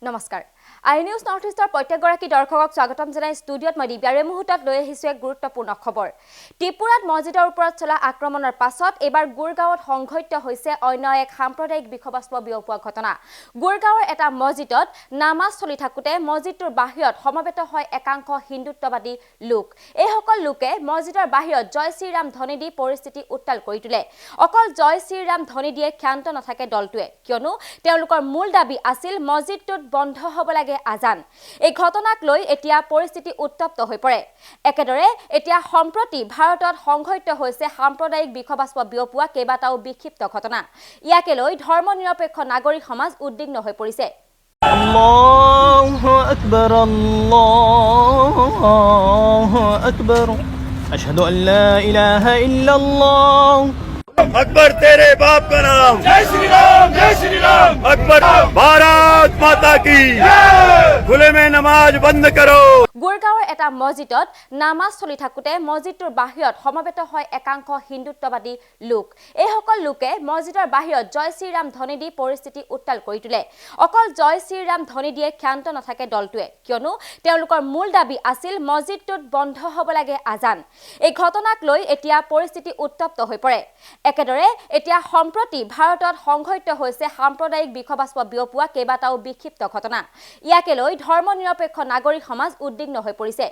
নমস্কাৰ, আই news north ইষ্টৰ প্ৰত্যেকগৰাকী দৰ্শকক স্বাগতম জনাই ষ্টুডিঅ'ত মই দিব্যা। এই মুহূৰ্তত লৈ আহিছোঁ এক গুৰুত্বপূৰ্ণ খবৰ। ত্ৰিপুৰাত মছজিদৰ ওপৰত চলা আক্ৰমণৰ পাছত এইবাৰ গুৰগাঁৱত সংঘটিত হৈছে অন্য এক সাম্প্ৰদায়িক বিষবাষ্প বিয়পোৱা ঘটনা। গুৰগাঁৱৰ এটা মছজিদত নামাজ চলি থাকোঁতে মছজিদটোৰ বাহিৰত সমবেত হয় একাংশ হিন্দুত্ববাদী লোক। এইসকল লোকে মছজিদৰ বাহিৰত জয় শ্ৰীৰাম ধ্বনি দি পৰিস্থিতি উত্তাল কৰি তোলে। অকল জয় শ্ৰীৰাম ধ্বনি দিয়ে ক্ষান্ত নাথাকে দলটোৱে, কিয়নো তেওঁলোকৰ মূল দাবী আছিল মছজিদটোত বন্ধ হ'ব লাগে আজান। এই ঘটনাক লৈ এতিয়া পৰিস্থিতি উত্তপ্ত হৈ পৰে। একেদৰে এতিয়া সম্প্ৰতি ভাৰতত সংঘটিত হৈছে সাম্প্ৰদায়িক বিষবাষ্প বিয়পোৱা কেইবাটাও বিক্ষিপ্ত ঘটনা। ইয়াকে লৈ ধৰ্ম নিৰপেক্ষ নাগৰিক সমাজ উদ্বিগ্ন হৈ পৰিছে। الله أكبر، الله أكبر، أشهد أن لا إله إلا الله. अकबर तेरे बाप का नाम, जय श्री राम, जय श्री राम। अकबर, भारत माता की। खुले में नमाज बंद करो। গুৰগাঁৱৰ এটা মছজিদত নামাজ চলি থাকোঁতে মছজিদটোৰ বাহিৰত সমবেত হয় একাংশ হিন্দুত্ববাদী লোক। এইসকল লোকে মছজিদৰ বাহিৰত জয় শ্ৰীৰাম ধ্বনি দি পৰিস্থিতি উত্তাল কৰি তোলে। অকল জয় শ্ৰীৰাম ধ্বনি দিয়ে ক্ষান্ত নাথাকে দলটোৱে, কিয়নো তেওঁলোকৰ মূল দাবী আছিল মছজিদটোত বন্ধ হ'ব লাগে আজান। এই ঘটনাক লৈ এতিয়া পৰিস্থিতি উত্তপ্ত হৈ পৰে। একেদৰে এতিয়া সম্প্ৰতি ভাৰতত সংঘটিত হৈছে সাম্প্ৰদায়িক বিষবাষ্প বিয়পোৱা কেইবাটাও বিক্ষিপ্ত ঘটনা। ইয়াকে লৈ ধৰ্ম নিৰপেক্ষ নাগৰিক সমাজ উদ্বিগ্ন হৈ পৰিছে।